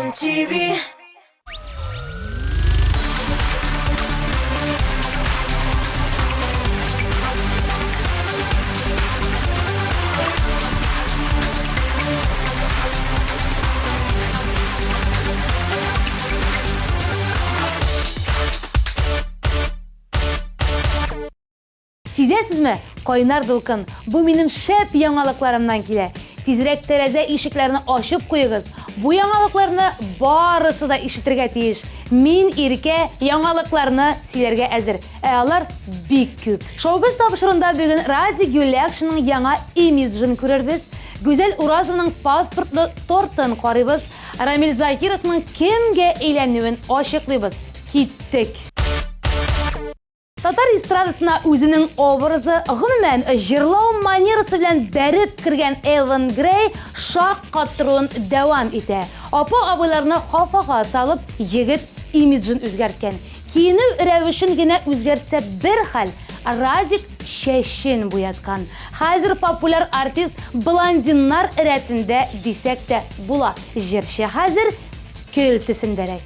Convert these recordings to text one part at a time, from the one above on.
Казан ТВ. Сизәсезме, кайнар дулкын, бу минем шәп яңалыкларымнан килә. Тизрәк тәрәзә ишекләрне ачып куегыз. Бу яңалыкларны барысы да ишетергә тиеш. Мин, Иркә, яңалыкларны сөйләргә әзер. Ә алар бик күп. Шоу-біз тапшыруында бүген Радик Юльякшинның яңа имиджын күрербез, Гүзәл Уразованың паспортлы тортын карыйбыз, Рамил Закировның кемгә өйләнүен ачыклыйбыз. Киттек! Татар эстрадасына үзенең образы, гомумән, җырлау манерасы белән бәреп кергән Элвин Грей шаккаттыруын дәвам итә. Апа-абыйларны хафага салып, егет имиджын үзгәрткән. Киенү рәвешен генә үзгәртсә бер хәл, Радик чәчен буяткан. Хәзер популяр артист блондиннар рәтендә дисәк тә була. Җырчы хәзер көл төсендәрәк.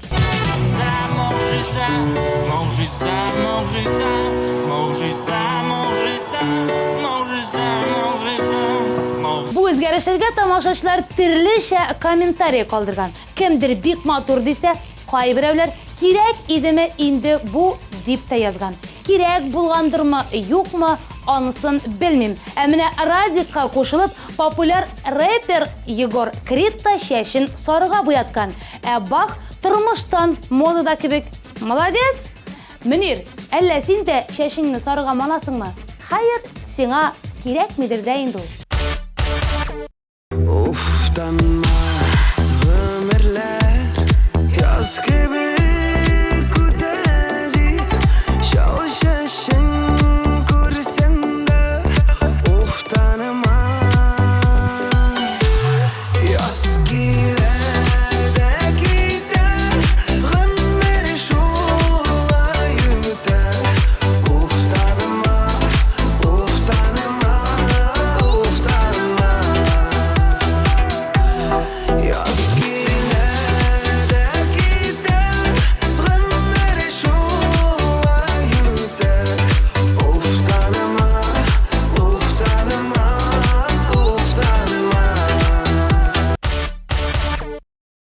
Бу үзгәрешләргә тамашачылар төрлечә комментарий калдырган. Кемдер бик матур дисә, кайберәүләр кирәк идеме инде бу дип тә язган. Кирәк булгандырмы, юкмы, анысын белмим. Ә менә Радикка кушылып, Популяр рэпер Егор Крид та чәчен сарыга буяткан. Ә Бах тормыштан модада кебек. Молодец! Мөнир, әллә син дә чәчеңне сарыга манасыңмы? Хәер, сиңа кирәкмидер дә инде ул. Уфтанма, гомерләр яз кебек үтә дип, чал чәчең күрсәң дә, Уфтанма, яз килә дә китә, гомер шулай үтә. Уфтанма, уфтанма, уфтанма. Яз килә дә китә, гомер шулай үтә. Уфтанма, уфтанма, уфтанма.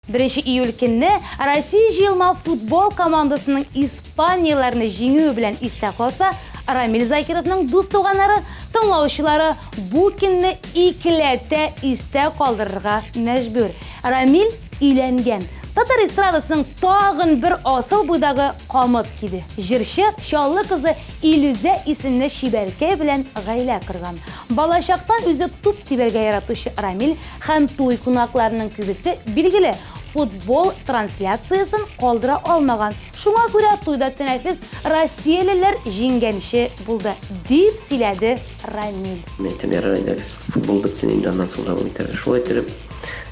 Беренче июль көнне Россия җыелма футбол командасының испанияләрне җиңүе белән истә калса, Рамил Закировның дус-туганнары, тыңлаучылары бу көнне икеләтә истә калдырырга мәҗбүр. Рамил өйләнгән. Татар эстрадасының тагын бер асыл буйдагы камыт киде. Җырчы Чаллы кызы Илүзә исемле чибәркәй белән гаилә корган. Балачактан үзе туп тибәргә яратучы Рамил һәм туй кунакларының күбесе, билгеле, футбол трансляциясен калдыра алмаган. Шуңа күрә туйда тәнәфес россиялеләр җиңгәнче булды, дип сөйләде Рамил. Мин әйтәм, ярар, әйдәгез, футбол бетсен инде, аннан соң дәвам итәрбез. Шулай иттереп,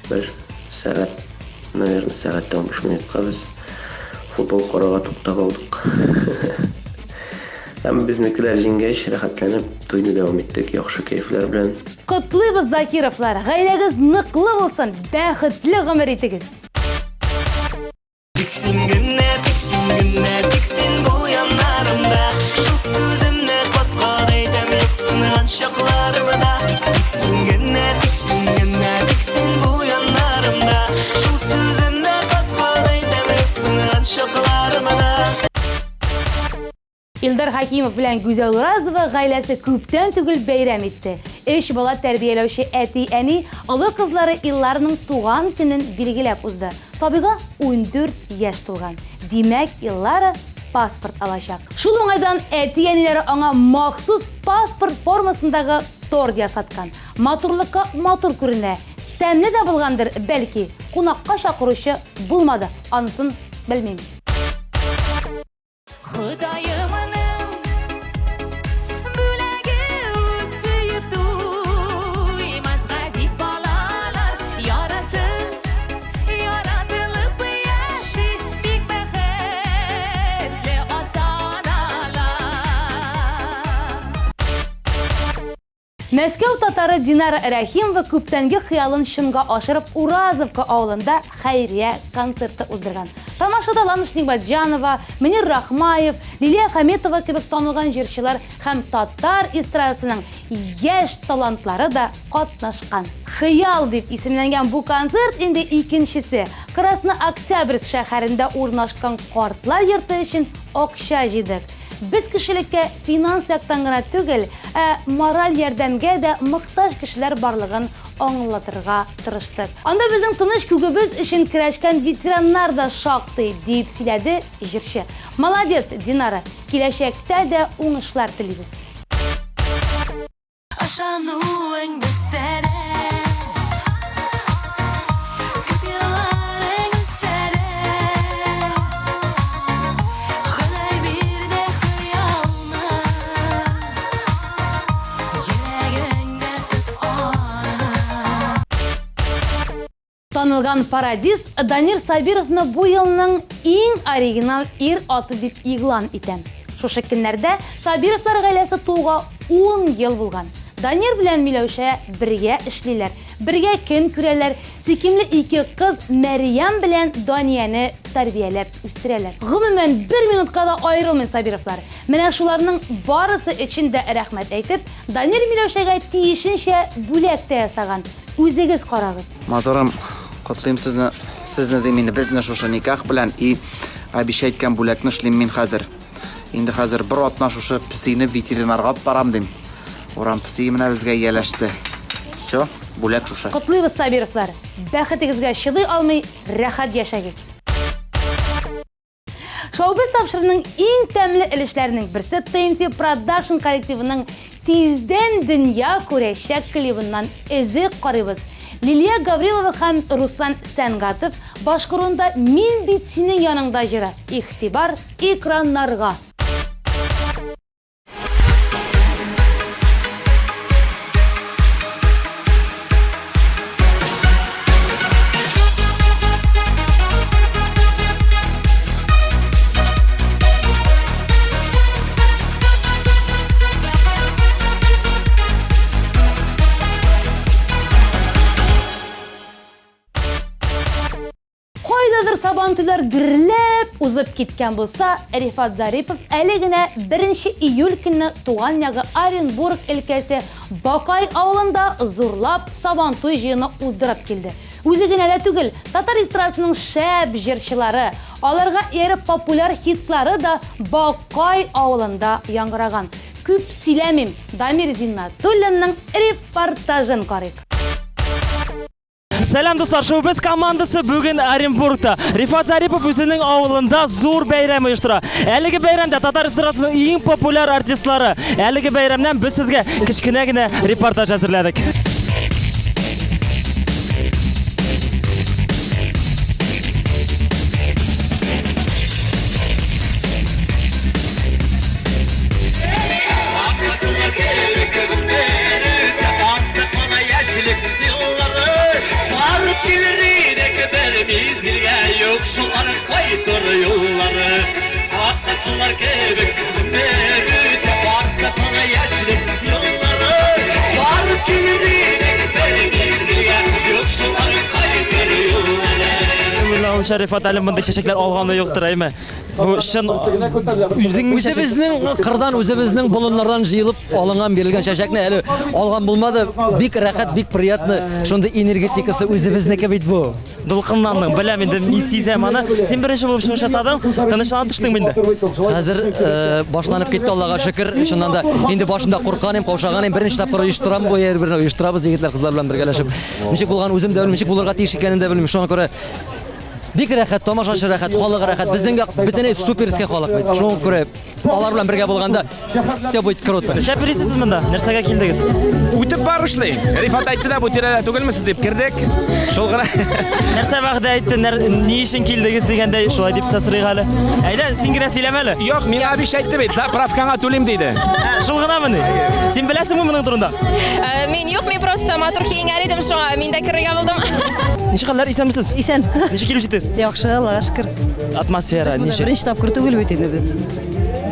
бер сәгать, наверное, сәгать тә 15 минутка без футбол карарга туктап алдык. Һәм безнекеләр җиңгәч, рәхәтләнеп туйны дәвам иттек, яхшы кәефләр белән. Котлыйбыз, Закировлар! Гаиләгез ныклы булсын, бәхетле гомер итегез! Тик син генә, тик син генә, тик син бул яннарымда. Шул сүземне кат-кат әйтәм юксынган чакларымда. Тик син генә, тик син генә, тик син бул яннарымда. Шул сүземне кат-кат әйтәм юксынган чакларымда. Илдар Хәкимов белән Гүзәл Уразова гаиләсе күптән түгел бәйрәм итте. Өч бала тәрбияләүче әти-әни олы кызлары Илларның туган көнен билгеләп узды. Сабыйга 14 яшь тулган. Димәк, Иллара паспорт алачак. Шул уңайдан әти-әниләре аңа махсус паспорт формасындагы торт ясаткан. Матурлыкка матур күренә. Тәмле дә булгандыр, бәлки. Кунакка чакыручы булмады, анысын белмим. Ходаемның бүләге ул сөеп туймас газиз балалар яратып, яратылып яши бик бәхетле ата-аналар. Мәскәү татары Динара Рәхимова күптәнге хыялын чынга ашырып Уразовка авылында хәйрия концерты уздырган. Тамашада Ландыш Нигъмәтҗанова, Мөнир Рахмаев, Лилия Хаметова кебек танылган җырчылар һәм татар эстрадасының яшь талантлары да катнашкан. Хыял дип исемләнгән бу концерт инде икенчесе. Краснооктябрьск шәһәрендә урнашкан картлар йорты өчен акча җыйдык. Без кешелеккә финанс яктан гына түгел, ә мораль ярдәмгә дә мохтаҗ кешеләр барлыгын аңлатырга тырыштык. Анда безнең тыныч күгебез өчен көрәшкән ветераннар да шактый, дип сөйләде җырчы. Молодец, Динара! Киләчәктә дә уңышлар телибез! Ышануың бетсә дә, Күп елларың үтсә дә, Ходай бирде хыялны, Йөрәгеңдә тот аны. Танылган пародист Данир Сабировны бу елның иң оригинал ир-аты дип игълан итәм. Шушы көннәрдә Сабировлар гаиләсе тууга ун ел булган. Данир белән Миләүшә бергә эшлиләр, бергә көн күрәләр, сөйкемле ике кыз Мәрьям белән Данияне тәрбияләп үстерәләр. Гомумән, бер минутка да аерылмый Сабировлар. Менә шуларның барысы өчен дә рәхмәт әйтеп, Данир Миләүшәгә тиешенчә бүләк тә ясаган. Үзегез карагыз. Матурым, котлыйм сезне, сезне дим инде, безне шушы никах белән и әбишә әйткән бүләкне эшлим мин хәзер. Инде хәзер бер атна шушы песине ветеринарга алып барам дим. Урам песие менә безгә ияләште. Все, бүләк шушы. Котлыйбыз, Сабировлар! Бәхетегезгә чыдый алмый рәхәт яшәгез! Шоу-біз тапшыруның иң тәмле өлешләренең берсе TMT Production коллективының тиздән дөнья күрәчәк клибыннан өзек карыйбыз. Лилия Гаврилова һәм Руслан Сәнгатов башкаруында Мин бит синең яныңда җыры. Игътибар экраннарга! Кайдадыр Сабантуйлар гөрләп узып киткән булса, Рифат Зарипов әле генә беренче июль көнне туган ягы Оренбург өлкәсе Бакай авылында зурлап Сабантуй җыены уздырып килде. Үзе генә дә түгел, татар эстрадасының шәп җырчылары, аларга ияреп популяр хитлары да Бакай авылында яңгыраган. Күп сөйләмим, Дамир Зиннатуллинның репортажын карыйк. Сәлам, дуслар! Шоу-без командасы бүген Оренбургта. Рифат Зарипов үзенең авылында зур бәйрәм оештыра. Әлеге бәйрәмдә татар эстрадасының иң популяр артистлары. Әлеге бәйрәмнән без сезгә кечкенә генә репортаж әзерләдек. Барып килер идек бер мизгелгә, юк шулар кайтыр юллары. Аккан кебек гомер үтә, артта кала яшьлек еллары. Барып килер идек бер мизгелгә, юк шулар кайтыр юллары. Уйлавымча, Рифат әле мондый чәчәкләр алганы юктыр, әйме? Бу чын үзең Үзебезнең кырдан, үзебезнең болыннардан җыелып алынган, бирелгән чәчәкне әле алган булмады. Бик рәхәт, бик приятно. Шундый энергетикасы үзебезнеке бит бу. Дулкынландың, беләм инде, мин сизәм аны. Син беренче булып чыгыш ясадың, тынычланып төштеңме инде? Хәзер э, башланып китте, Аллага шөкер. Чыннан да, инде башында курккан идем, каушаган идем. Беренче тапкыр оештырам бу әйберне, оештырабыз егетләр, кызлар белән бергәләшеп. Ничек булган үзем дә белмим, ничек булырга тиеш икәнен дә белмим. Шуңа күрә Бик рәхәт, тамашачы рәхәт, халык рәхәт. Безнең як бөтенләй суперский халык бит. Шуңа күрә алар белән бергә булганда все будет круто. Нишләп йөрисез монда? Нәрсәгә килдегез? Үтеп барышлый. Рифат әйтте дә, бу тирәдә түгелме сез дип кердек. Шул гына. Нәрсә вәгъдә әйтте, ни өчен килдегез дигәндәй, шулай дип тә сорыйк әле. Әйдә, син генә сөйләмә әле. Юк, миңа биш әйтте бит, заправкаңа түлим диде. Шул гынамыни? Син беләсеңме моның турында? Э, мин юк, мин просто матур киенгән идем, шуңа мин дә керергә булдым. Ничек хәлләр, исәнмесез? Исән. Ничек килеп җиттегез? Яхшы, Аллага шөкер. Атмосфера ничек? Беренче тапкыр түгел бит инде без.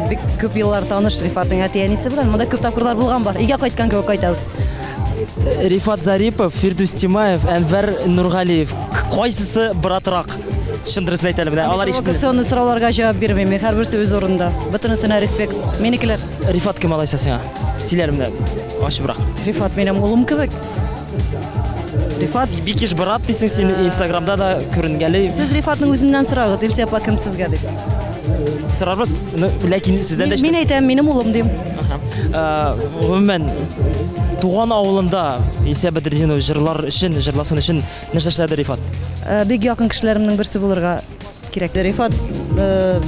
Бик күп еллар таныш Рифатның әти-әнисе белән. Монда күп тапкырлар булган бар. Өйгә кайткан кебек кайтабыз. Рифат Зарипов, Фирдүс Тимаев, Әнвәр Нургалиев. Кайсысы братрак? Чын дөресен әйт әле менә. Алар ишетелде. Провокационный сорауларга җавап бирмим. Мин һәрберсе үз урында. Бөтенесенә респект. Минекеләр. Рифат кем алайса сиңа? Сөйләр менә ачыбрак. Рифат минем улым кебек. Рифат. Бик еш брат дисең син Инстаграмда да күренгәли. Сез Рифатның үзеннән сорагыз, Илсөя апа кем сезгә дип. Сорарбыз, ну, ләкин сездән дә Мин әйтәм, минем улым дим. Гомумән, туган авылында Илсөя Бәдретдинова җырлар өчен, җырласын өчен нәрсә эшләде Рифат? Бик якын кешеләремнең берсе булырга кирәк. Рифат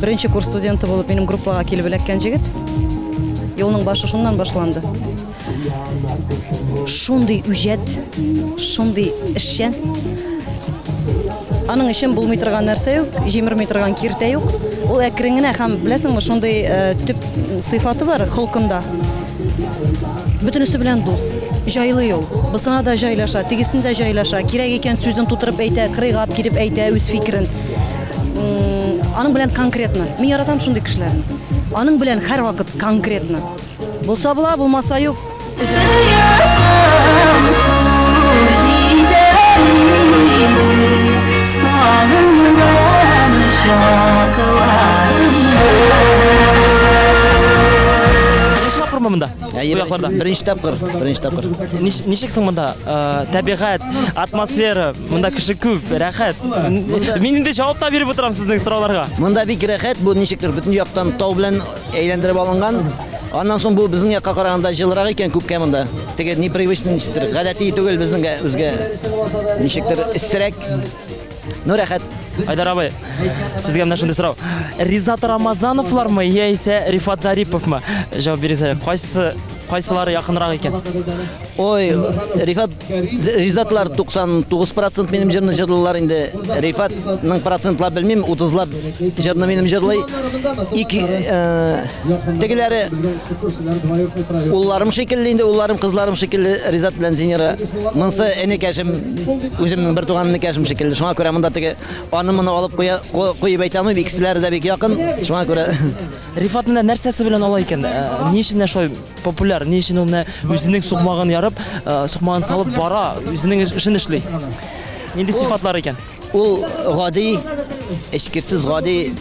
беренче курс студенты булып минем группага килеп эләккән җегет. Юлның башы шуннан башланды. Шундый үҗәт, шундый эшчән. Аның өчен булмый торган нәрсә юк, җимерми торган киртә юк. Ул әкрен генә һәм, беләсеңме, шундый э, төп сыйфаты бар холкында. Бөтенесе белән дус. Җайлы ул. Бысына да җайлаша, тегесен дә җайлаша. Кирәк икән сүзен тутырып әйтә, кырыйга алып килеп әйтә үз фикерен. Аның белән конкретно. Мин яратам шундый кешеләрне. Аның белән һәрвакыт конкретно. Булса була, булмаса юк. Беренче тапкырмы монда? Әйе, Бу якларда. беренче тапкыр, беренче тапкыр. Ничек соң монда? Табигать, атмосфера, монда кеше күп, рәхәт. Мин инде җавап та биреп утырам сезнең сорауларга. Монда бик рәхәт, бу ничектер бөтен яктан тау белән әйләндереп алынган. Аннан соң бу безнең якка караганда җылырак икән күпкә монда. Теге непривычный ничектер, гадәти түгел безнеңгә үзгә ничектер эссерәк. Ну рәхәт. Айдар абый, сезгә менә шундый сорау. Ризат Рамазановлармы яисә Рифат Зариповмы? Җавап бирегез әле. Кайсысы кайсылары якынрак икән? Ой, Рифат, Ризатлар 99% минем җырны җырлыйлар инде. Рифатның процентлап белмим, 30лап җырны минем җырлый. Ике, э, тегеләре улларым шикелле инде, улларым, кызларым шикелле Ризат белән Зинира. Монсы энекәшем, үземнең бер туган энекәшем шикелле. Шуңа күрә монда теге аны моны алып куя, куеп әйтә алмыйм, икеселәре дә бик якын. Шуңа күрә Рифат менә нәрсәсе белән алай икән? Э, ни өчен менә шулай популяр? Ни өчен ул менә үзенең сукмагын ярып, э, сукмагын салып бара, үзенең эшен эшли? Нинди сыйфатлар икән? Ул гади, эчкерсез гади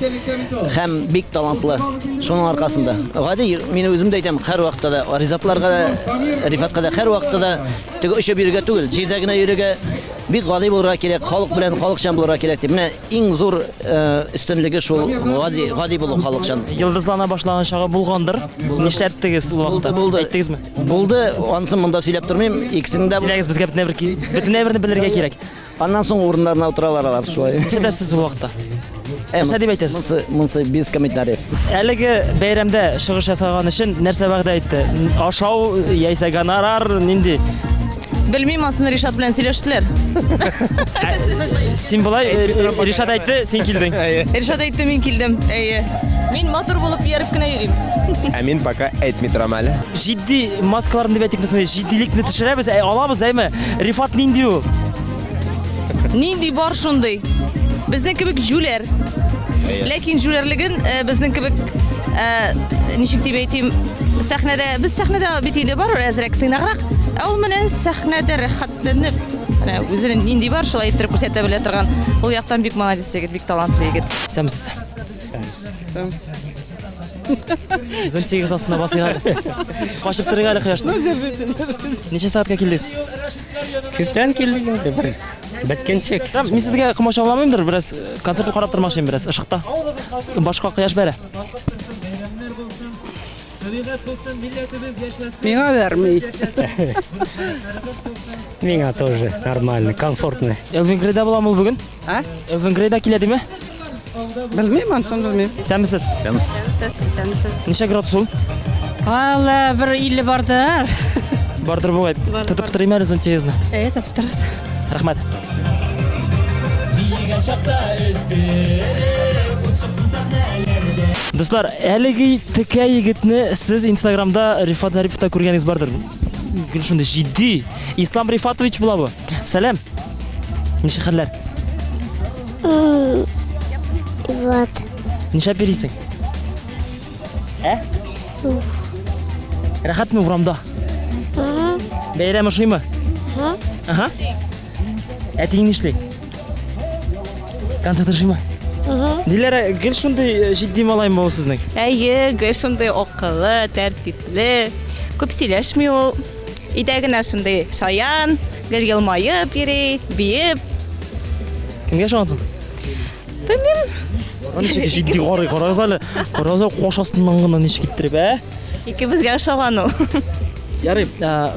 һәм бик талантлы. Шуның аркасында. Гади, мин үзем дә әйтәм, һәрвакытта да Ризатларга да, Рифатка да һәрвакытта да теге очып йөрергә түгел, җирдә генә йөрергә, бик гади булырга кирәк, халык белән халыкчан булырга кирәк дип. Менә Иң зур өстенлеге шул гади, гади булу халыкчан. Йолдызлана башлаган чагы булгандыр. Нишләттегез ул вакытта? Булды. Әйттегезме? Булды, анысын монда сөйләп тормыйм. Икесен дә. Сөйләгез, безгә бөтен әйбер бөтен әйберне белергә кирәк. Аннан соң урыннарына утыралар алар шулай. Нишләтәсез ул вакытта? Нәрсә дип әйтәсез? Монсы, монсы без комментариев. Әлеге бәйрәмдә чыгыш ясаган өчен нәрсә вәгъдә итте? Ашау яисә гонорар нинди? Белмим, асын Ришат белән сөйләштеләр. Син болай, э, Ришат әйтте, син килдең. Ришат әйтте, мин килдем. Әйе. Мин матур булып ияреп кенә йөрим. Ә мин пока әйтми торам әле. Җитди маскаларын дип әйтикме соң? Җитдилекне төшерәбез, ә, алабыз, әйме? Рифат нинди ул? Нинди бар шундый. Безнең кебек җүләр. Ләкин җүләрлеген э, безнең кебек э, ничек дип әйтим, сәхнәдә без сәхнәдә бит инде бар әзрәк тыйнаграк. Ә ул менә сәхнәдә рәхәтләнеп, менә үзенең нинди бар шулай иттереп күрсәтә белә торган. Ул яктан бик молодец егет, бик талантлы егет. Исәнмесез. Зонтигегез астына басыйк әле. Качып торыйк әле кояштан. Ну, держите, держите. Ничә сәгатькә килдегез? Күптән килдек инде бер. Беткәнчек. Там, мин сезгә комачауламыймдыр, бераз э, концертны карап тормакчы идем бераз, ышыкта. Башка кояш бәрә. Миңа бәрми. Миңа тоже нормально, комфортно. Элвин Грейда буламы ул бүген? А? Элвин Грейда килә диме? Белмим, анысын белмим. Исәнмесез. Исәнмесез, исәнмесез. Ничә градус ул? Алла, бер 50 бардыр. Бардыр бугай. Тотып торыйм әле зонтигызны. Әйе, тотып торыгыз. Рәхмәт. Дуслар, әлеге текә егетне сез Инстаграмда Рифат Зариповта күргәнегез бардыр. Гел шундый җитди. Ислам Рифатович була бу. Сәлам. Ничек хәлләр? Вот. Нишләп йөрисең? Ә? Рәхәтме урамда? Бәйрәм ошыймы? Ага. Әтиең нишли? Концерт ошыймы? Диләрә, гел шундый э, җитди малаймы ул сезнең? Әйе, гел шундый акыллы, тәртипле. Күп сөйләшми ул. Өйдә генә шундый шаян, гел елмаеп йөри, биеп. Кемгә ошагансың? Белмим. Ничек җитди карый, карагыз әле. Карагыз әле, каш астыннан гына ничек иттереп, ә? Икебезгә ошаган ул. Ярый, ә,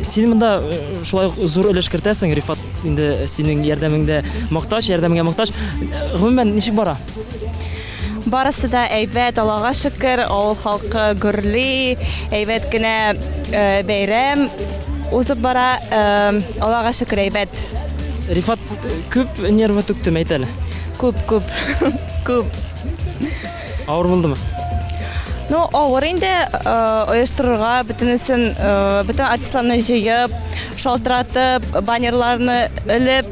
син монда э, шулай ук зур өлеш кертәсең, Рифат инде синең ярдәмеңдә мохтаҗ, ярдәмеңә мохтаҗ. Э, Гомумән, ничек бара? Барысы да әйбәт, Аллага шөкер, авыл халкы гөрли, әйбәт кенә э, бәйрәм узып бара. Э, Аллага шөкер, әйбәт. Рифат күп нервы түктеме, әйт әле? Күп, күп, күп. Авыр булдымы? Ну, авыр инде э, оештырырга, бөтенесен, э, бөтен артистларны җыеп, шалтыратып, баннерларны элеп,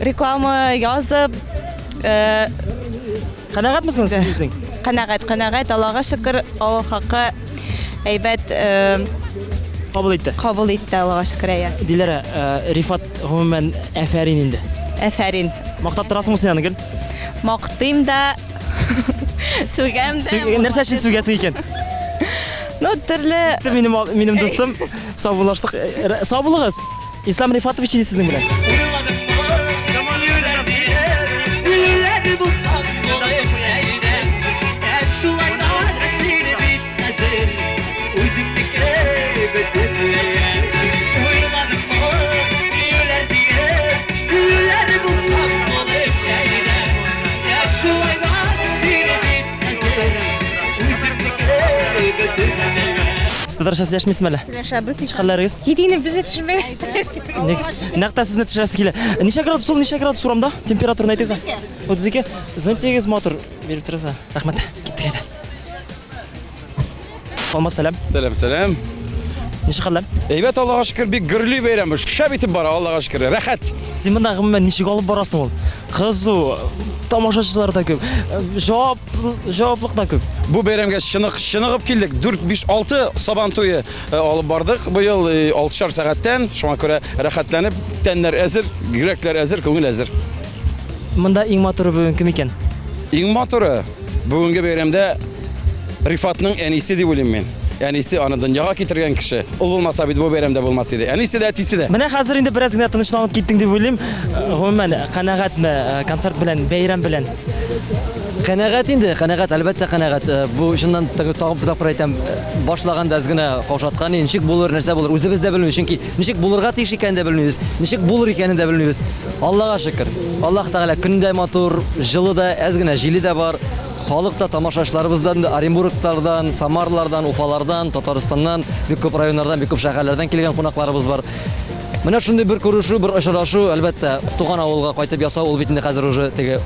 реклама язып. Э, Канәгатьмесең син үзең? Канәгать, канәгать, Аллага шөкер, авыл халкы әйбәт кабул итте. Кабул итте, Аллага шөкер, әйе. Диләрә, Рифат гомумән әфәрин инде. Әфәрин. Мактап торасыңмы син аны гел? Мактыйм да, Сүгәм дә. Нәрсә өчен сүгәсең икән? Ну, төрле... Минем, минем дустым, саубуллаштык. Э, сау булыгыз. Ислам Рифатович иде сезнең белән. Сез татарча сөйләшмисезме әллә? Сөйләшәбез. Ничек хәлләрегез? Китине без дә төшенмәбез. Нәкъ тә сезне төшерәсе килә. Ничә градус ул, ничә градус урамда? Температураны әйтегез. 32. Зонтигегез матур биреп торасыз. Рәхмәт. Киттек әйдә. Алмаз, сәлам. Сәлам, сәлам. Ничек хәлләр? Әйбәт, Аллага шөкер, бик гөрли бәйрәм. Шәп итеп бара, Аллага шөкер. Рәхәт. Син монда гомумән ничек алып барасың ул? Кызу, тамашачылар да күп, җавап, җаваплык та күп. Бу бәйрәмгә чынык, чыныгып килдек. 4, 5, 6 сабан туе э, алып бардык быел 6 э, сәгатьтән. Шуңа күрә рәхәтләнеп, тәннәр әзер, йөрәкләр әзер, күңел әзер. Монда иң матуры бүген кем икән? Иң матуры Бүгенге бәйрәмдә Рифатның әнисе дип уйлыйм мин. Әнисе аны дөньяга китергән кеше. Ул булмаса бит бу бәйрәмдә булмас иде. Әнисе дә, әтисе дә. Менә хәзер инде бераз генә тынычланып киттең дип уйлыйм. Гомумән, канәгатьме концерт белән, бәйрәм белән? Канәгать инде, канәгать, әлбәттә канәгать. Бу чыннан тагын бер тапкыр әйтәм, башлаганда әз генә каушаткан иде, ничек булыр, нәрсә булыр, үзебез дә белмибез, чөнки ничек булырга тиеш икәнен дә белмибез, ничек булыр икәнен дә белмибез. Аллага шөкер. Аллаһ Тәгалә көн дә матур, җылы да, әз генә җиле дә бар. Халык та, тамашачыларыбыз да Оренбурглардан, Самарлардан, Уфалардан, Татарстаннан, бик күп районнардан, бик күп шәһәрләрдән килгән кунакларыбыз бар. Менә шундый бер күрешү, бер очрашу, әлбәттә, туган авылга кайтып ясау, ул бит инде хәзер уже теге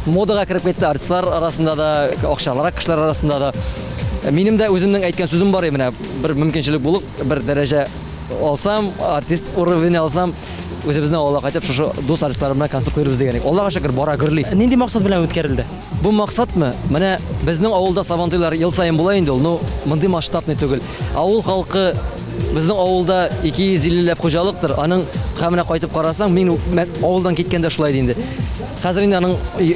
модага кереп китте, артистлар арасында да, акчалырак кешеләр арасында да. Минем дә үземнең әйткән сүзем бар, менә бер мөмкинчелек булып, бер дәрәҗә алсам, артист уровень алсам, үзебезнең авылга кайтып, шушы дус артистларым белән концерт куярбыз дигән идек. Аллага шөкер, бара, гөрли. Нинди максат белән үткәрелде? Бу максатмы? Менә безнең авылда Сабантуйлар ел саен була инде ул, но мондый масштабный түгел. Авыл халкы безнең авылда 250 ләп хуҗалыктыр. Аның һәм менә кайтып карасаң, мин авылдан киткәндә шулай иде инде. Хәзер инде аның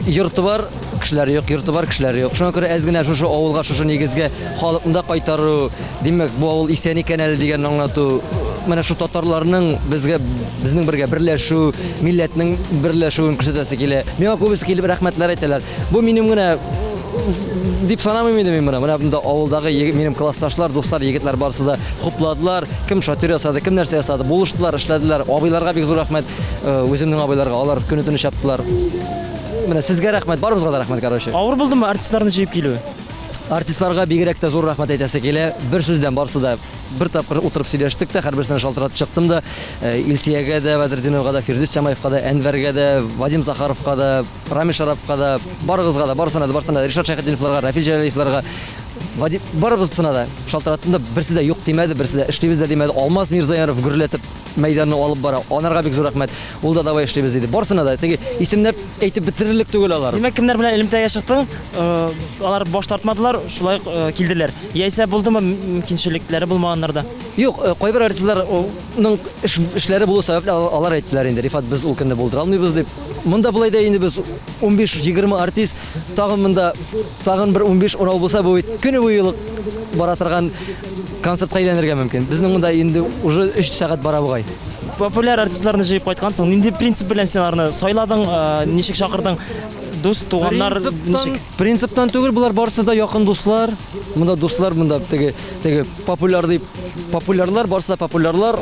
йорты бар, кешеләре юк, йорты бар, кешеләре юк. Шуңа күрә әз генә шушы авылга, шушы нигезгә халыкны да кайтару, Димәк, бу авыл исән икән әле дигәнне аңлату, менә шул татарларның безгә безнең бергә берләшү, милләтнең берләшүен күрсәтәсе килә. Миңа күбесе килеп рәхмәтләр әйтәләр. Бу минем генә дип санамыйм инде мин моны. Менә монда авылдагы минем классташлар, дуслар, егетләр барысы да хупладылар. Кем шатер ясады, кем нәрсә ясады, булыштылар, эшләделәр. Абыйларга бик зур рәхмәт. Э, үземнең абыйларга, алар көне-төне чаптылар. Менә сезгә рәхмәт, барыбызга да рәхмәт, короче. Авыр булдымы артистларны җыеп килүе? Артистларга бигрәк тә зур рәхмәт әйтәсе килә. Бер сүздән барысы да бер тапкыр утырып сөйләштек тә, һәрберсенә шалтыратып чыктым да. Э, Илсиягә дә, Бәдретдиновага да, Фирдүс Тямаевка да, Әнвәргә дә, Вадим Захаровка да, Рамил Шараповка да, барыгызга да, барысына да, барысына да, Ришат Шәйхетдиновларга, Рафил Җәләлиевларга. Вадим, барыбызсына да шалтыраттым да, берсе дә юк димәде, берсе дә эшлибез дә димәде. Алмаз Мирзаянов гөрләтеп мәйданны алып бара. Анарга бик зур рәхмәт. Ул да давай эшлибез диде. Барсына да теге исемләп әйтеп бетерерлек түгел алар. Димәк, кемнәр белән элемтәгә чыктың, алар баш тартмадылар, шулай ук килделәр. Яисә булдымы мөмкинчелекләре булмаганнар да? Юк, кайбер артистларның эшләре булу сәбәпле алар әйттеләр инде, Рифат, без ул көнне булдыра алмыйбыз дип. Монда болай да инде без 15-20 артист, тагын монда тагын бер 15-16 булса, бу бит көне буе бара торган концертка әйләнергә мөмкин. Безнең монда инде уже 3 сәгать бара бугай. Популяр артистларны җыеп кайткансың, нинди принцип белән син аларны сайладың, ничек чакырдың? Дус, туганнар ничек? Принциптан түгел, болар барысы да якын дуслар. Монда дуслар, монда теге теге популяр дип популярлар, барысы да популярлар.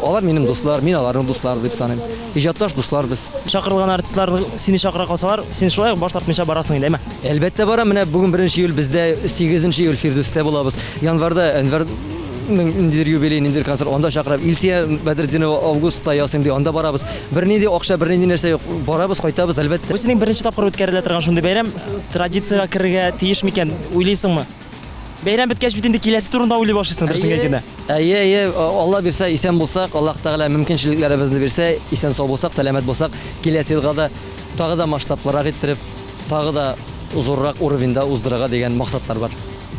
Алар минем дуслар, мин аларның дуслары дип саныйм. Иҗатташ дуслар без. Чакырылган артистлар сине чакыра калсалар, син шулай ук баш тартмыйча барасың инде, әйме? Әлбәттә барам. Менә бүген 1 июль бездә 8 июль Фирдүстә булабыз. Январьда Әнвәр ниндидер юбилей, ниндидер концерт, анда чакырам. Илсия Бәдретдинова августта ясыйм ди, анда барабыз. Бернинди акча, бернинди нәрсә юк. Барабыз, кайтабыз, әлбәттә. Бу синең беренче тапкыр үткәрелә торган шундый бәйрәм традициягә керергә тиеш микән, уйлыйсыңмы? Бәйрәм беткәч бит инде киләсе турында уйлый башлыйсың, дөресен әйткәндә. Әйе, әйе, Алла бирсә, исән булсак, Аллаһ Тәгалә мөмкинчелекләребезне бирсә, исән-сау булсак, сәламәт булсак, киләсе елга да тагы да масштаблырак иттереп, тагы да зуррак уровеньда уздырырга дигән максатлар бар.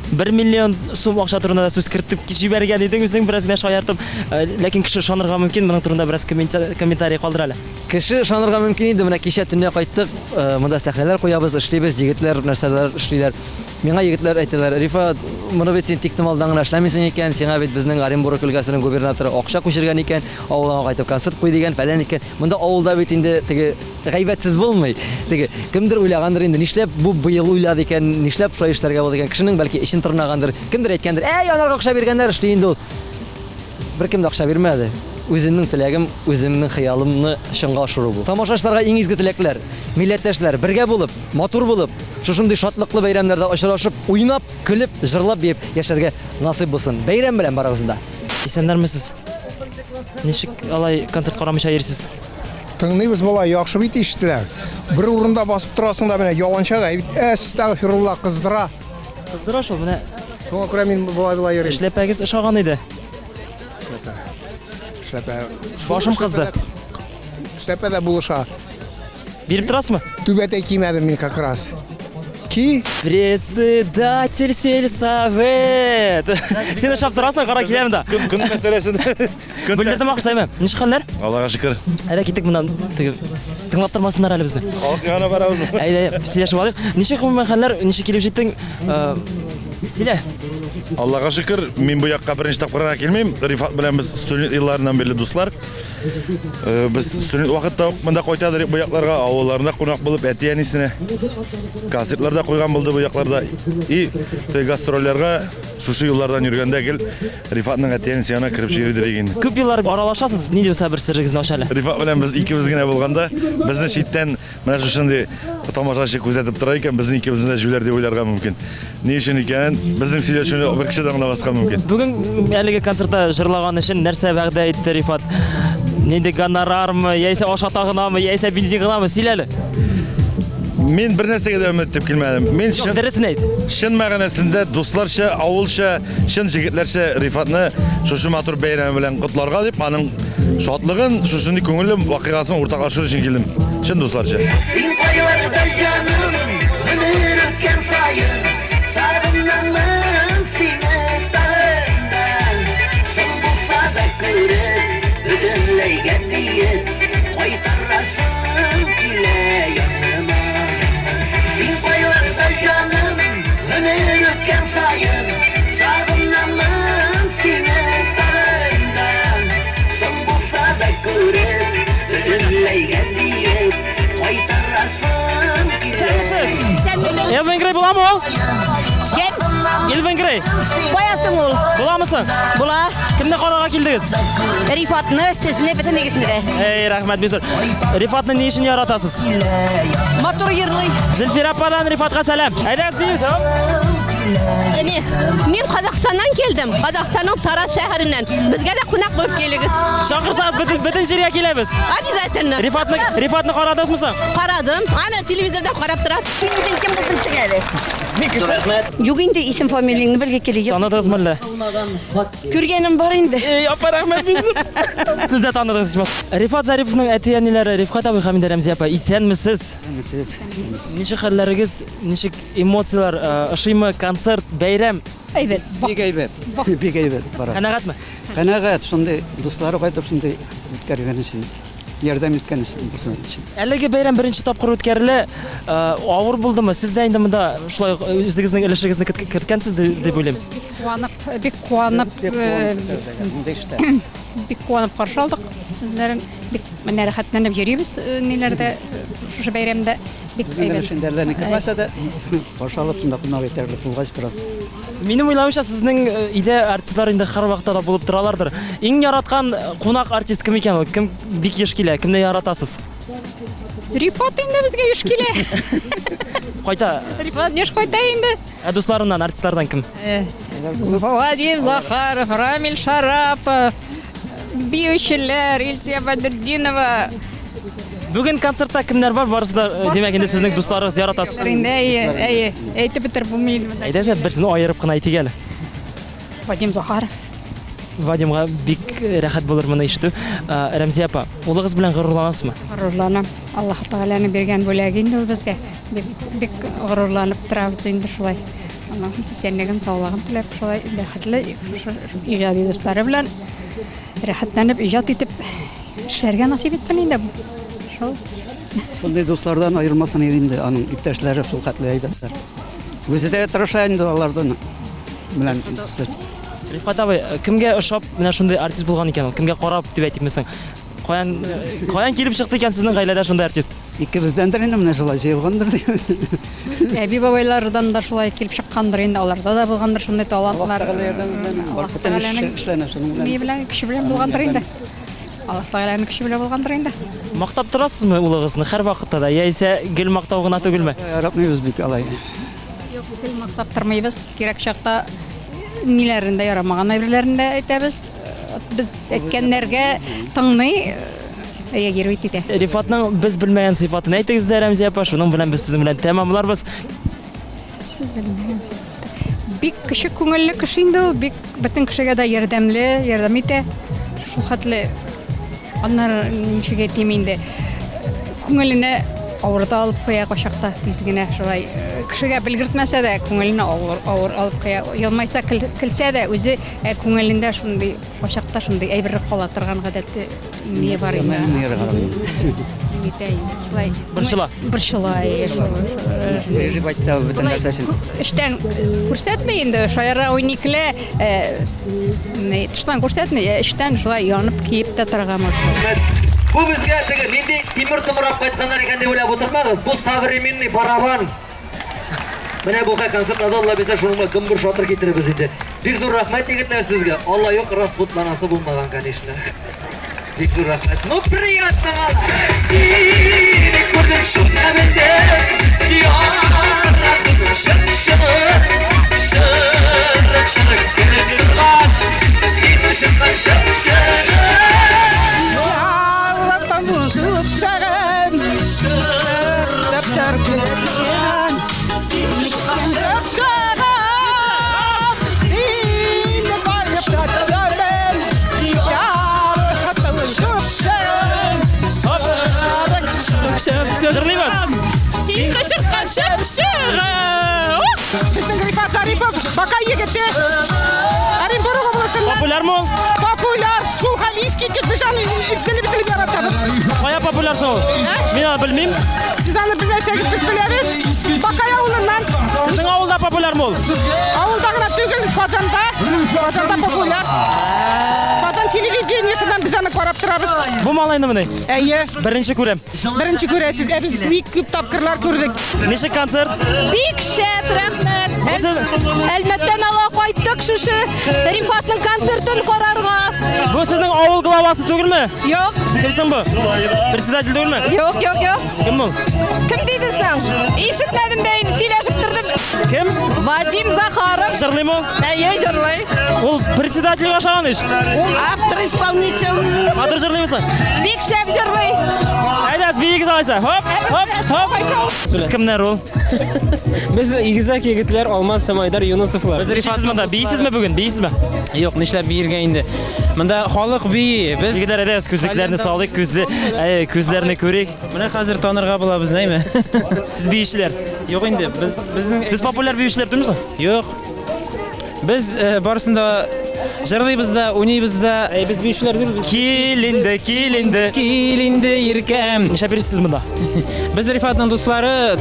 Бер миллион сум акча турында да сүз кертеп җибәргән идең үзең, бераз генә шаяртып. Ләкин кеше ышанырга мөмкин, моның турында бераз комментарий калдыр әле. Кеше ышанырга мөмкин инде, менә кичә төнлә кайттык, монда сәхнәләр куябыз, эшлибез, егетләр нәрсәләр эшлиләр. Миңа егетләр әйтәләр, Рифат, моны бит син тиктомалдан гына эшләмисең икән, сиңа бит безнең Оренбург өлкәсенең губернаторы акча күчергән икән, авылыңа кайтып концерт куй дигән, фәлән иткән. Монда авылда бит инде теге гайбәтсез булмый. Теге кемдер уйлагандыр инде, нишләп бу быел уйлады икән, нишләп шулай эшләргә булды икән. Кешенең бәлки эчен тырнагандыр, кемдер әйткәндер, әй, анарга акча биргәннәр, эшли инде ул. Беркем дә акча бирмәде. Үземнең теләгем, үземнең хыялымны чынга ашыру бу. Тамашачыларга иң изге теләкләр. Милләттәшләр, бергә булып, матур булып, шушындый шатлыклы бәйрәмнәрдә очрашып, уйнап, көлеп, җырлап биеп яшәргә насыйп булсын. Бәйрәм белән барыгызны да! Исәннәрмесез? Ничек алай концерт карамыйча йөрисез? Тыңлыйбыз болай, яхшы бит ишетелә. Бер урында басып торасың да менә яланча да бит әстәгъфирулла кыздыра. Кыздыра шул, менә. Шуңа күрә мин болай-болай йөрим. Эшләпәгез ошаган иде. Эшләпә. Эшләпә. Башым кызды. Эшләпә дә булыша. Биреп торасызмы? Түбәтәй кимәдем мин как раз. Ки. Председатель сельсовет. Син ошап торасың, кара киләм дә. Көн, көн мәсьәләсен. Бүлдердем аксаймы. Ничек хәлләр? Аллага шөкер. Әйдә киттек моннан. Теге тыңлап тормасыннар әле безне. Халык янына барабыз. Әйдә, сөйләшеп алыйк. Ничек гомумән хәлләр? Ничек килеп җиттең? Сөйлә. Аллага шөкер, мин бу якка беренче тапкыр гына килмим. Рифат белән без студент елларыннан бирле дуслар. Без студент вакытта ук монда кайта идек бу якларга, авылларында кунак булып, әти-әнисенә концертлар да куйган булды бу якларда. И гастрольләргә шушы юллардан йөргәндә гел Рифатның әти-әнисе янына кереп йөри идек инде. Күп еллар аралашасыз, нинди булса бер серегезне ач әле. Рифат белән без икебез генә булганда, безне читтән менә шушындый тамашачы күзәтеп тора икән, безне икебезне дә җүләр дип уйларга мөмкин. Ни өчен икәнен безнең сөйләшүне бер кеше дә аңламаска мөмкин. Бүген әлеге концертта җырлаган өчен нәрсә вәгъдә итте Рифат? Нинди гонорармы, яисә ашата гынамы, яисә бензин гынамы? Сөйлә әле. Мин бер нәрсәгә дә өмет итеп килмәдем. Мин чын, дөресен әйт. Чын мәгънәсендә дусларча, авылча, чын җегетләрчә Рифатны шушы матур бәйрәме белән котларга дип, аның шатлыгын, шушындый күңелле вакыйгасын уртаклашыр өчен килдем. Чын дусларча. Син кайларда җаным, гомер үткән саен, сагынамын сине тагын да. Соң булса да күреп, бөтенләйгә диеп, кайтарасың килә яныма. Син кайларда җаным, гомер үткән саен, сагынамын сине тагын да. Соң булса да күреп, бөтенләйгә диеп, кайтарасың килә. Элвин Грей буламы ул? Кем? Элвин Грей. Каясың ул? Буламысың? Була. Кемне карарга килдегез? Рифатны, сезне, бөтен икесне дә. Эй, рәхмәт, бик зур. Рифатны ни өчен яратасыз? Матур йырлый. Зөлфирә ападан Рифатка сәлам. Әйдәгез, биибез. Не, мин Казахстаннан килдем. Казахстанның Тараз шәһәреннән. Безгә дә кунак булып килегез. Чакырсагыз, бөтен бөтен җиргә киләбез. Обязательно. Рифатны Рифатны карадыгызмы соң? Карадым. Ана телевизорда карап торам. Син үзең кем булдың соң әле? Рәхмәт. Юк инде, исем фамилияңне белге килә. Таныдыгызмы әллә? Күргәнем бар инде. Эй, апа, рәхмәт бирдем. Сез дә таныдыгыз ичмас. Рифат Зариповның әти-әниләре Рифкать абый һәм инде Рәмзия апа, исәнмесез? Исәнмесез. Исәнмесез. Ничек хәлләрегез, ничек эмоцияләр, э, ошыймы концерт, бәйрәм? Әйбәт. Бик әйбәт. Бик әйбәт бара. Канәгатьме? Канәгать, шундый дуслары кайтып шундый үткәргән өчен, ярдәм иткән өчен, берсен өчен. Әлеге бәйрәм беренче тапкыр үткәрелә. Э, Авыр булдымы? Сез дә инде монда шулай ук үзегезнең өлешегезне керткәнсез дип уйлыйм. Бик куанып, бик куанып, э, бик куанып каршы алдык үзләрен. Бик менә рәхәтләнеп йөрибез э, ниләрдә, шушы бәйрәмдә. Бик Безнең әйбәт. өлеш инде әллә ни кермәсә дә, каршы алып шунда кунак итәрлек булгач бераз. Минем уйлавымча, сезнең э, өйдә артистлар инде һәрвакытта да булып торалардыр. Иң яраткан э, кунак артист кем икән ул? Кем бик еш килә? Кемне яратасыз? Рифат инде безгә еш килә. Кайта. Рифат еш кайта инде. Ә дусларыннан, артистлардан кем? Э, Владимир Захаров, Рамиль Шарапов, биючеләр, Илсия Бәдретдинова. Бүген концертта кемнәр бар? Барысы да, э, димәк, инде сезнең дусларыгыз, яратасыз. Инде әйе, әйе, әйтеп бетереп булмый инде. Әйдәгез, берсен аерып кына әйтик әле. Вадим Захаров. Вадимга бик рәхәт булыр моны ишетү. Э, Рәмзия апа, улыгыз белән горурланасызмы? Горурланам. Аллаһ Тәгаләнең биргән бүләге инде ул безгә. Бик, бик горурланып торабыз инде шулай. Аның исәнлеген, саулыгын теләп, шулай бәхетле шушы иҗади дуслары белән рәхәтләнеп иҗат итеп эшләргә насыйп итсен инде. Шул. Шундый дуслардан аерылмасын иде инде, аның иптәшләре шул хәтле әйбәтләр. Үзе дә тырыша инде алардан белән. Рифкать абый, кемгә ошап менә шундый артист булган икән ул? Кемгә карап дип әйтикме соң? Каян каян килеп чыкты икән сезнең гаиләдә шундый артист? Икебездәндер инде менә шулай җыелгандыр. Әби бабайлардан да шулай килеп чыккандыр инде, аларда да булгандыр шундый талантлар. Аллаһ Тәгалә ярдәме белән бар бөтен эш эшләнә шуның белән. Ни белән, көче белән булгандыр инде. Аллаһ Тәгаләнең көче белән булгандыр инде. Мактап торасызмы улыгызны һәрвакытта да, яисә гел мактау гына түгелме? Яратмыйбыз бик алай. Юк, гел мактап тормыйбыз. Кирәк чакта ниләрен дә ярамаган әйберләрен дә әйтәбез. Без әйткәннәргә тыңлый, реагировать итә. Рифатның без белмәгән сыйфатын әйтегез дә, Рәмзия апа, шуның белән без сезнең белән тәмамларбыз. Сез белмәгән сыйфаты. Бик кече күңелле кеше инде ул, бик бөтен кешегә дә ярдәмле, ярдәм итә. Шул хәтле аннары ничек әйтим инде, күңеленә авыр да алып куя кайчакта тиз генә шулай кешегә белгертмәсә дә күңеленә авыр авыр алып куя. Елмайса, көлсә дә үзе Ә күңелендә шундый кайчакта шундый әйбер кала торган гадәте не бар инде. Нитә инде. Шулай. Борчыла. Борчыла, әйе, шул. Переживать итә ул бөтен нәрсә өчен. Эштән күрсәтми инде, шаяра уйный килә, тыштан күрсәтми, эштән шулай янып киеп тә торырга может. Бу безгә теге нинди тимер томырап кайтканнар икән дип уйлап утырмагыз. Бу современный барабан. Менә бу концертларда Алла бирсә шуның белән гөмбер шатыр китерербез инде. Бик зур рәхмәт егетләр сезгә. Алла юк, расхутланасы булмаган, конечно. Бик зур рәхмәт. Ну, приятно мала. Сине күрдем шул тәмендә. Яраттым чып-чын. Шырык-шырык көлеп торган. Син чыккан чып-чын. Аллаһтан бузып чагын. Җырлыйбыз. Син кычырткан чыпчыгы. Безнең Рифат Зарипов Бакай егете. Оренбург областыннан. Популярмы ул? Популяр, шул хәл искиткеч без аны өзелеп-өзелеп яратабыз. Кая популяр соң ул? Мин аны белмим. Сез аны белмәсәгез, без беләбез. Бакай авылыннан. Сезнең авылда популярмы ул? Авылда гына түгел, Казанда. Казанда популяр. Казан телевидениесеннән без аны карап торабыз. Бу малайнымыни? Әйе. Беренче күрәм. Беренче күрәсез. Ә без бик күп тапкырлар күрдек. Ничек концерт? Бик шәп, рәхмәт. Әлмәттән ала кайттык шушы Рифатның концертын карарга. Бу сезнең авыл главасы түгелме? Юк. Кем соң бу? Председатель түгелме? Юк, юк, юк. Кем ул? Кем диде соң? Ишетмәдем дә инде, сөйләшеп тордым. Кем? Вадим Захаров. Җырлыймы ул? Әйе, җырлый. Ул председательгә ошаган ич. Ул автор исполнитель. Матур җырлыймы соң? Бик шәп җырлый. Әйдә, биегез алайса. Хоп, хоп, хоп. Сез кемнәр ул? Без игезәк егетләр Алмаз һәм Айдар Юнысовлар. Без Рифат монда. Биисезме бүген? Биисезме? Юк, нишләп биергә инде? Монда халык бии. Без Егетләр, әйдәгез күзлекләрне салыйк, күзле, әй, күзләрне күрик. Менә хәзер танырга була безне, әйме? Сез биючеләр. Юк инде, без безнең Сез популяр биючеләр түгелме соң? Юк. Без э, барысын да җырлыйбыз да, уйныйбыз да. Әй, без биючеләр түгел. Кил инде, кил инде. Кил инде, иркәм. Нишләп йөрисез монда? Без Рифатның дуслары,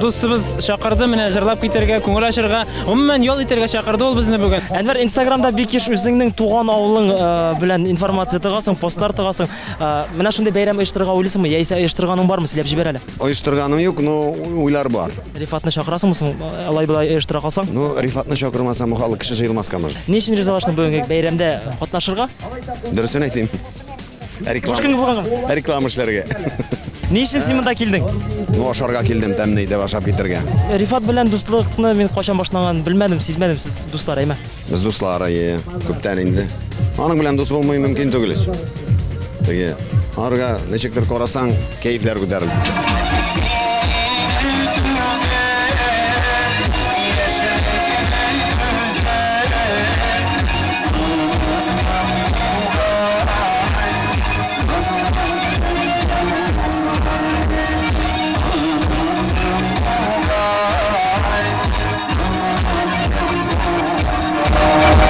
дусыбыз чакырды менә җырлап китәргә, күңел ачырга, гомумән ял итәргә чакырды ул безне бүген. Әнвәр, Инстаграмда бик еш үзеңнең туган авылың э, белән информация тыгасың, постлар тыгасың. Э, менә шундый бәйрәм оештырырга уйлыйсыңмы, яисә оештырганың бармы? Сөйләп җибәр әле. Оештырганым юк, но уйлар бар. Рифатны чакырасыңмы соң, алай-болай оештыра калсаң? Ну, Рифатны чакырмасам, халык кеше җыелмаска может. Ни өчен ризалаштың бүгенге бәйрәмдә катнашырга? Дөресен әйтим. Реклама. Кем булганга? Реклама эшләргә. Ни өчен син монда килдең? Ну, ашарга килдем, тәмле итеп ашап китәргә. Рифат белән дуслыкны мин кайчан башланганын белмәдем, сизмәдем. Сез дуслар, әйме? Без дуслар, әйе, күптән инде. Аның белән дус булмый мөмкин түгел ич. Теге, аларга ничектер карасаң, кәефләр күтәрелә.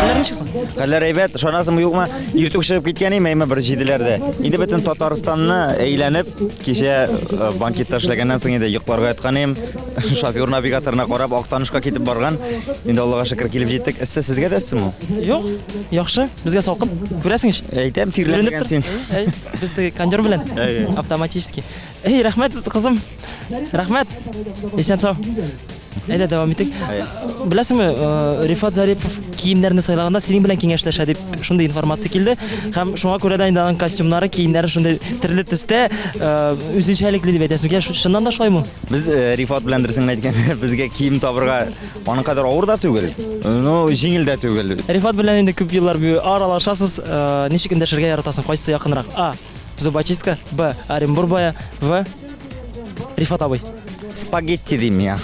Хәлләр ничек соң? Хәлләр әйбәт, ышанасыңмы юкмы? Иртүк чыгып киткән идем, әмма бер җиделәрдә. Инде бөтен Татарстанны әйләнеп, кичә э, банкетта эшләгәннән соң инде йокларга яткан идем. Шофер навигаторына карап, Актанышка китеп барган. Инде Аллага шөкер килеп җиттек. Эссе сезгә дә эссеме? Юк, яхшы, безгә салкын. Күрәсең ич. Әйтәм, тирләмәгән син. Әй, без теге кондер белән автоматически. Эй, рәхмәт, кызым. Рәхмәт. Исән сау. Әйдә дәвам итик. Беләсеңме, э, Рифат Зарипов киемнәрне сайлаганда синең белән киңәшләшә дип шундый информация килде. Һәм шуңа күрә дә инде аның костюмнары, киемнәре шундый төрле төстә, э, үзенчәлекле дип әйтәсем килә. Чыннан да шулаймы? Без э, Рифат белән дөресен генә әйткәндә, безгә кием табырга аның кадәр авыр да түгел, ну, җиңел дә түгел. Рифат белән инде күп еллар буе аралашасыз. Э, ничек эндәшергә яратасың? Кайсысы якынрак? А. Зубочистка, Б. Оренбур бая, В. Рифат абый. Спагетти дим я.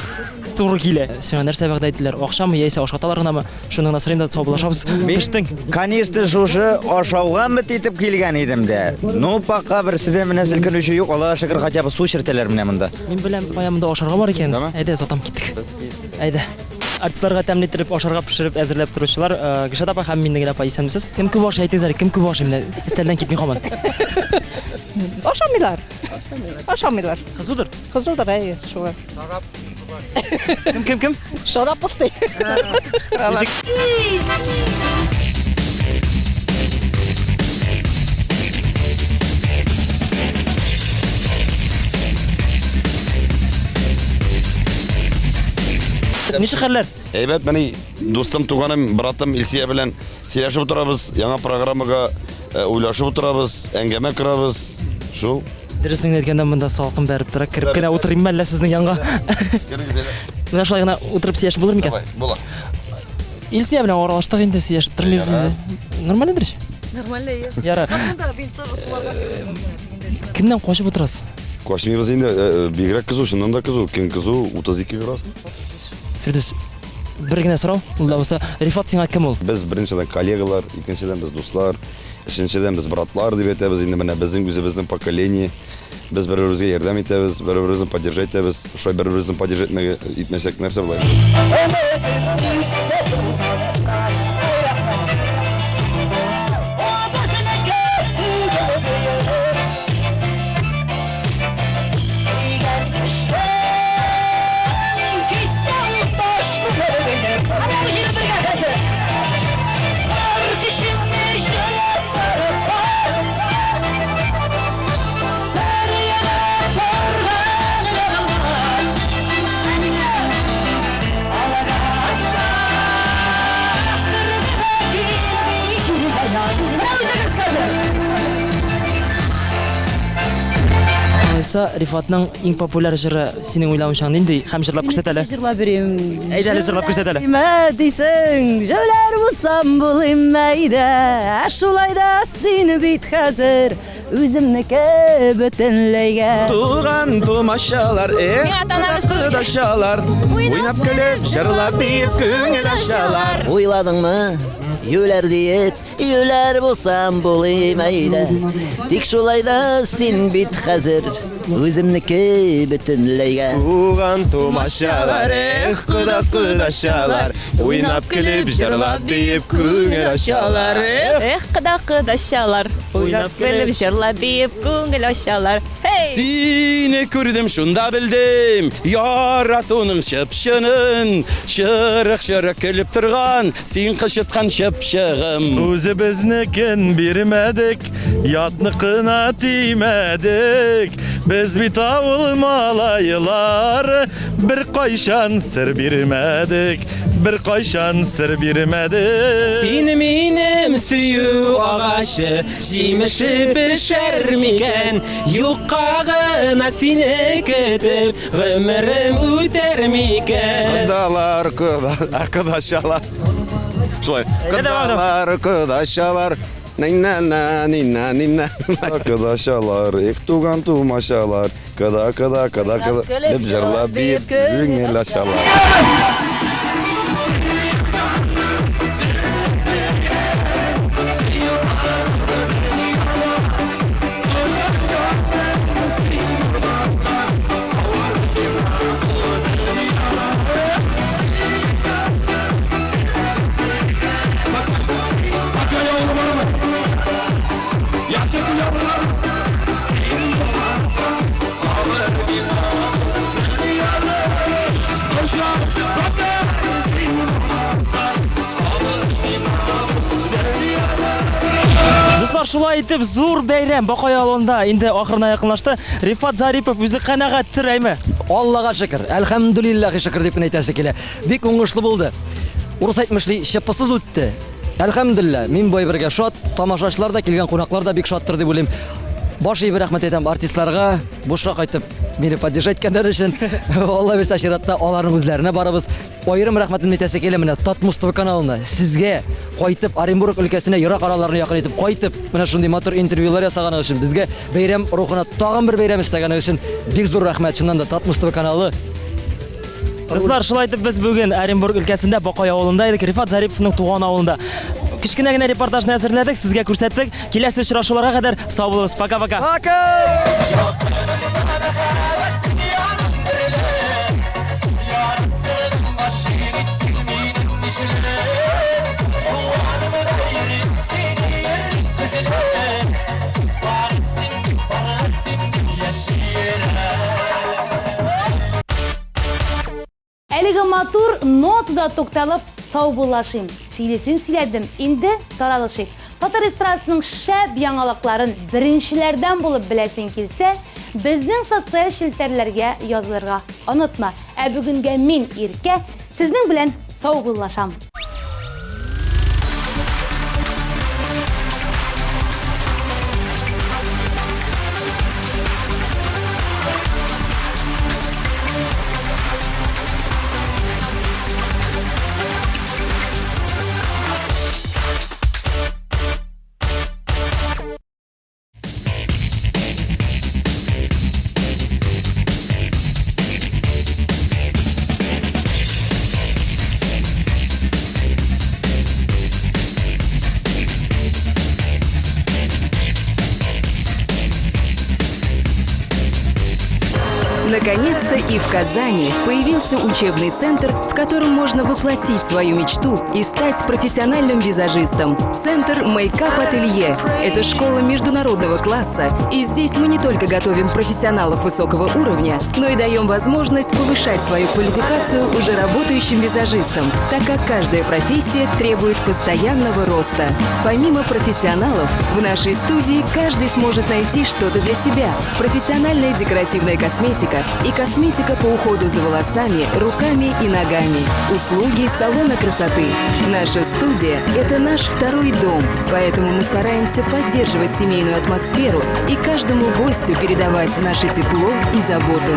Туры килә. Сиңа нәрсә вәгъдә иттеләр? Акчамы яисә ашаталар гынамы? Шуны гына сорыйм да саубуллашабыз. Пештең. Конечно, шушы ашауга өмет итеп килгән идем дә. Ну, пока берсе дә менә селкенүче юк. Аллага шөкер, хотя бы су чертәләр менә монда. Мин беләм, кая монда ашарга бар икән. Әйдә, озатам киттек. Әйдә. Артистларга тәмле итеп ашарга пешереп әзерләп торучылар, э, Гөлшат апа һәм Миннегөл апа, исәнмесез. Кем күп ашый, әйтегез әле, кем күп ашый менә өстәлдән китми һаман. Ашамыйлар. Ашамыйлар. Кызудыр? Кызудыр, әйе, шулай. Кем, кем, кем? Шарапов ди. Ничек хәлләр? Әйбәт, менә дустым, туганым, братым Илсия белән сөйләшеп утырабыз, яңа программага э, уйлашып утырабыз, әңгәмә корабыз. Шул. Дөресен генә әйткәндә, монда салкын бәреп тора. Кереп кенә утырыйммы әллә сезнең янга? Керегез әле. Менә шулай гына утырып сөйләшеп булыр микән? Давай, була. Илсия белән аралаштык инде, сөйләшеп тормыйбыз инде. Нормально дөрес? Нормально, иә. Ярар. Монда мин тоже суларга кердем. Кемнән качып утырасыз? Качмыйбыз инде, э, э, бигрәк кызу, чыннан да кызу. Көн кызу, 32 градус. Фирдүс, бер генә сорау, ул да булса, Рифат сиңа кем ул? Без беренчедән коллегалар, икенчедән без дуслар, өченчедән без братлар дип әйтәбез инде менә безнең үзебезнең поколение. Без бер-беребезгә ярдәм итәбез, бер-беребезне поддержать итәбез. Шулай бер-беребезне поддержать итмәсәк, нәрсә була? Алайса, Рифатның иң популяр җыры синең уйлавыңча нинди? Һәм җырлап күрсәт әле. Җырлап бирим. Әйдә әле җырлап күрсәт әле. Тимә дисең, җүләр булсам булыйм әйдә. Ә шулай да син бит хәзер үземнеке бөтенләйгә. Туган тумачалар, эх, кодачалар, уйнап көлеп, җырлап биеп күңел ачалар. Уйладыңмы, юләр диеп, Юләр булсам булыйм әйдә. Тик шулай да син бит хәзер үземнеке бөтенләйгә. Туган тумачалар, эх, кода кодачалар, уйнап көлеп, җырлап биеп күңел ачалар. Эх, Эх, кода кодачалар, уйнап көлеп, җырлап биеп күңел ачалар. Һей! Сине күрдем, шунда белдем, яратуның чып-чынын. Чырык-чырык көлеп торган, син кычыткан чыпчыгым. Үзебезнекен бирмәдек, ятныкына тимәдек. Без бит авыл малайлары, беркайчан сер бирмәдек, беркайчан сер бирмәдек. Син минем сөю агачы, Җимеше пешәр микән? Юкка гына сине көтеп, гомерем үтәр микән? Кодалар, кода, кодачалар. Шулай. Кодалар, кодачалар. Нинна, нинна, нинна. Кодачалар, их туган тумачалар. Кода, кода, кода, кода. Дип җырлап биеп, күңел ачалар. Дуслар, шулай итеп зур бәйрәм Бакай авылында инде ахырына якынлашты. Рифат Зарипов үзе канәгатьтер, әйме? Аллага шөкер, әлхәмдүлилләһи шөкер дип кенә әйтәсе килә. Бик уңышлы булды. Урыс әйтмешли, чыпысыз үтте. Әлхәмдүлилләһ, мин бу әйбергә шат, тамашачылар да, килгән кунаклар да бик шаттыр дип уйлыйм. Баш иеп рәхмәт әйтәм артистларга, бушка кайтып мине поддержать иткәннәр өчен. Алла бирсә, чиратта аларның үзләренә барабыз. Аерым рәхмәтемне әйтәсе килә менә Татмус ТВ каналына. Сезгә кайтып Оренбург өлкәсенә ерак араларны якын итеп кайтып, менә шундый матур интервьюлар ясаганыгыз өчен, безгә бәйрәм рухына тагын бер бәйрәм өстәгәнегез өчен бик зур рәхмәт. Чыннан да Татмус ТВ каналы. Дуслар, шулай итеп без бүген Оренбург өлкәсендә Бакай авылында идек, Рифат Зариповның туган авылында. Кечкенә генә репортажны әзерләдек, сезгә күрсәттек. Киләсе очрашуларга кадәр сау булыгыз. Пока-пока. Пока! Әлеге матур нотада тукталып, саубуллашыйм. Сөйлисен сөйләдем, инде таралышыйк. Татар эстрадасының шәп яңалыкларын беренчеләрдән булып беләсең килсә, безнең социаль челтәрләргә язылырга онытма. Ә бүгенгә мин, Иркә, сезнең белән саубуллашам. Наконец-то и в Казани появился учебный центр, в котором можно воплотить свою мечту и стать профессиональным визажистом. Центр Мейкап Ателье – это школа международного класса, и здесь мы не только готовим профессионалов высокого уровня, но и даем возможность повышать свою квалификацию уже работающим визажистам, так как каждая профессия требует постоянного роста. Помимо профессионалов, в нашей студии каждый сможет найти что-то для себя. Профессиональная декоративная косметика, и косметика по уходу за волосами, руками и ногами. Услуги салона красоты. Наша студия – это наш второй дом, поэтому мы стараемся поддерживать семейную атмосферу и каждому гостю передавать наше тепло и заботу.